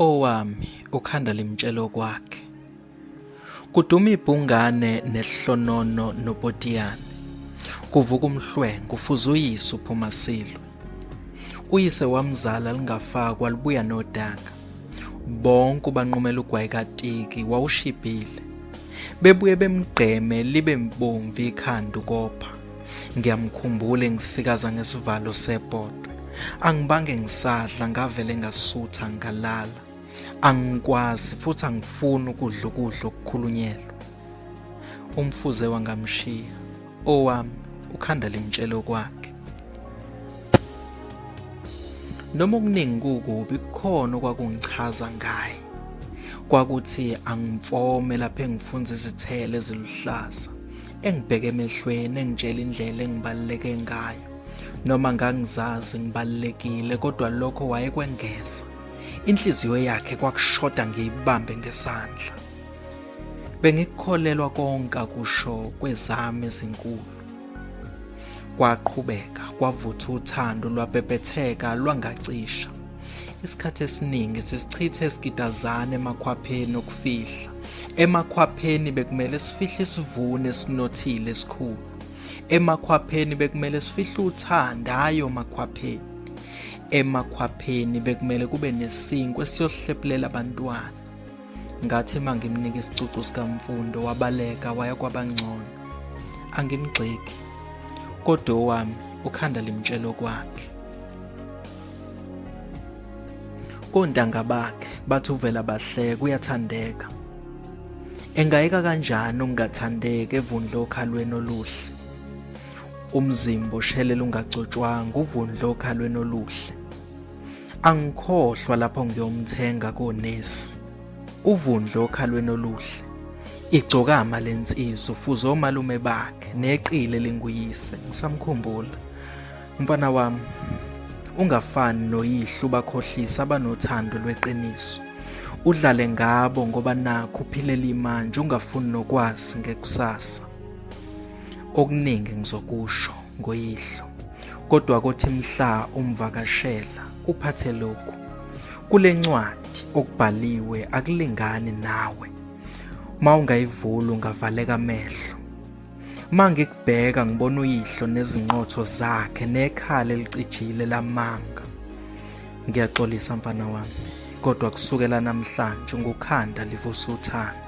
Owami ukhanda limtshela okwakhe. Kuduma ibhungane nehlonono nopotiyane. Kuvuka umhlwengo ufuze uyise uphuma silwe. Uyise wamzala lingafakwa libuya nodaka. Bonke ubanqumela ugwayi katiki wawushibhile. Bebuye bemgqeme libe mbomvu ikhanda ukopha. Ngiyamkhumbula engisikaza ngesivalo sebhodwe. Angibange ngisadla ngavele ngasutha ngalala. Angikwazi futhi angifuni ukudla ukudla okukhulunyelwa. Umfuze wangamshiya. Owami ukhanda limtshela okwakhe. Noma okuningi kukubi kukhona okwakungichaza ngaye. Kwakuthi angimfome lapho engifunza izithelo eziluhlaza. Engibheke emehlweni engitshela indlela engibaluleke ngayo. Noma ngangizazi ngibalulekile kodwa lokho wayekwengeza. Inhliziyo yakhe kwakushoda ngiyibambe ngesandla. Bengikukholelwa konke akusho kwezami ezinkulu. Kwaqhubeka kwavutha uthando lwabhebhetheka lwangacisha. Isikhathi esiningi sisichithe esigidazana emakhwapheni okufihla. Emakhwapheni bekumele sifihle isivuno esinothile esikhulu. Emakhwapheni bekumele sifihle uthando, hhayi omakhwapheni. Emakhwapheni bekumele kube nesinkwa esiyohlephulela abantwana. Ngathi uma ngimnika isicucu sikaMfundo wabaleka waya kwabangcono. Angimgxeki. Kodwa owami ukhanda limtshela okwakhe. Kontanga bakhe bathi uvela bahleka uyathandeka. Engayeka kanjani ukungathandeki evundla okhalweni oluhle? Umzimba oshelela ungagcotshwanga uvundla okhalweni oluhle. Angikhohlwa lapho ngiyomthenga konesi. Uvundle okhalweni oluhle. Igcokama lensizwa ufuze omalume bakhe neqile elinguyise ngisamkhumbula. Mfana wami ungafani noyihlo ubakhohlisa abanothando lweqiniso. Udlale ngabo ngoba nakho uphilela imanje ungafuni nokwazi ngekusasa. Okuningi ngizokusho ngoyihlo. Kodwa kothi mhla umvakashela uphathe lokhu. Kule ncwadi okubhaliwe akulingani nawe. Uma ungayivula ungavaleka amehlo. Uma ngikubheka ngibona uyihlo nezinqotho zakhe nekhala elicijile lamanga. Ngiyaxolisa mfana wami, kodwa kusukela namhlanje ungukhanda livusa uthando.